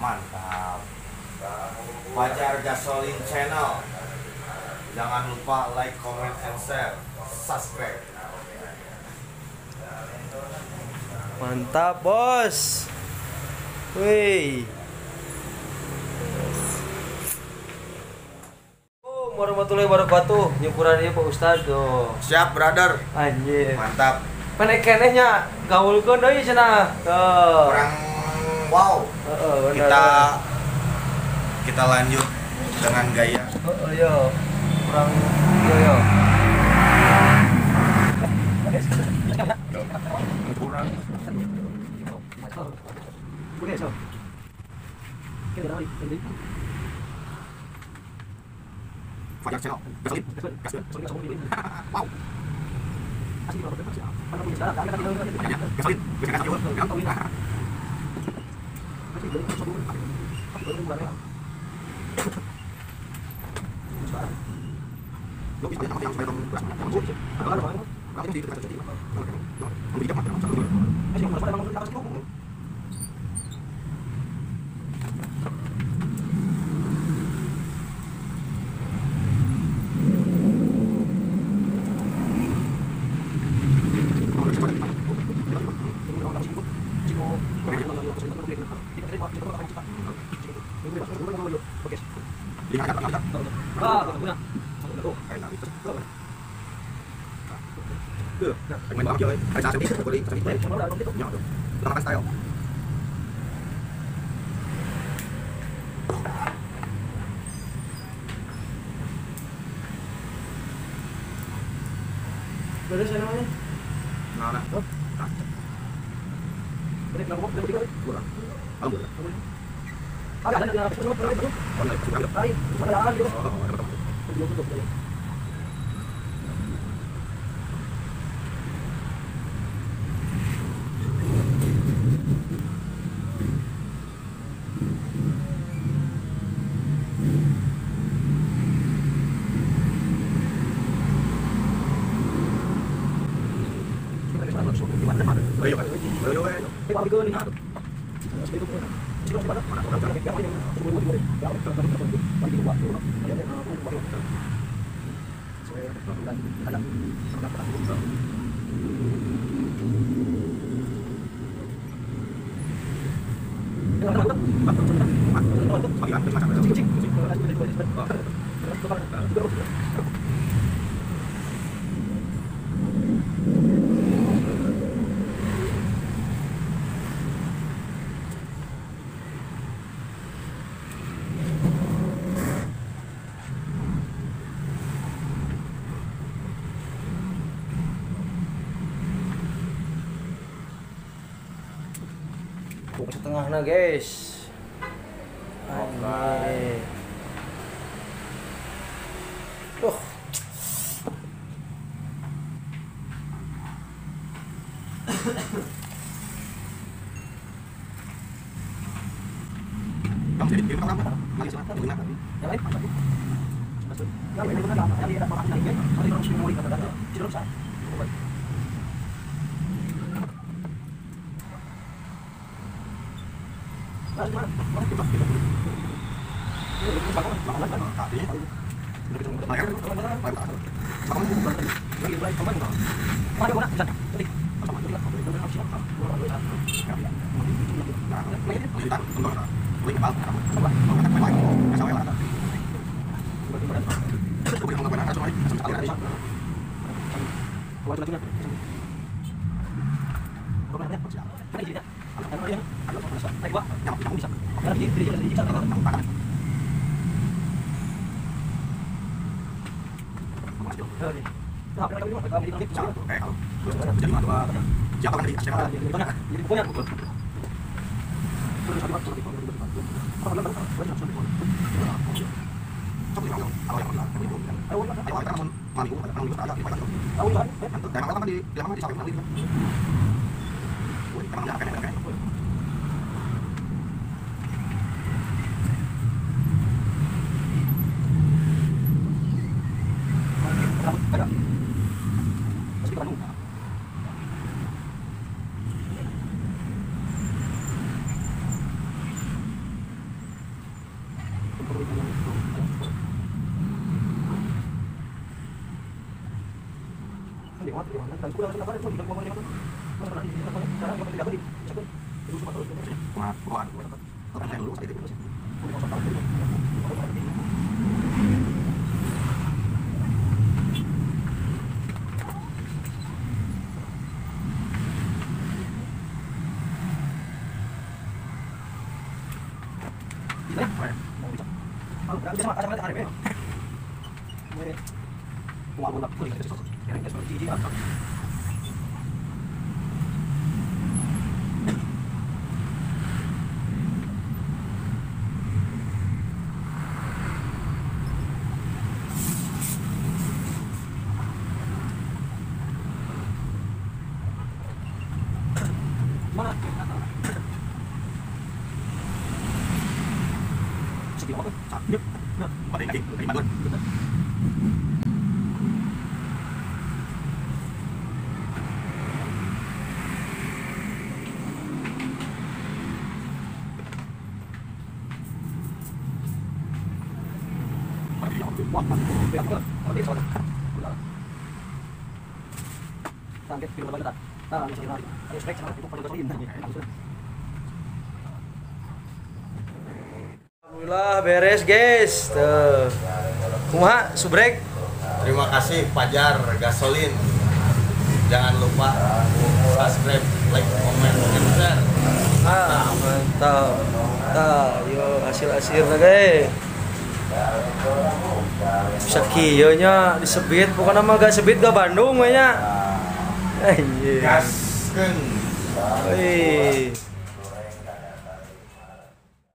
Mantap. Fajar Gasoline Channel. Jangan lupa like, comment, and share. Subscribe. Mantap, bos. Wih. Oh, warahmatullahi wabarakatuh. Nyukuran ieu Pak Ustad tuh. Siap, brother. Anjir. Mantap. Panek keneh nya gaulkeun deui cenah. Tuh. Kurang wow. Heeh, kita lanjut dengan gaya. Heeh, yo. Kurang yo yo. Kurang. Fajar Channel. Gasolin. Wow. Gasolin. Beres namanya? Nah, nah. Setengahnya guys. Oke. Tuh. Alhamdulillah beres guys. Tuh. Kumaha subrek? Terima kasih Pajar Gasolin. Jangan lupa subscribe, like, comment, and share. Ah, mantap. Tah, yo hasil-hasilnya guys. Bisa kieu nya disebit, pokoknya mah gak sebit gak Bandung we nya. Anjir. Gaskeun. Wih.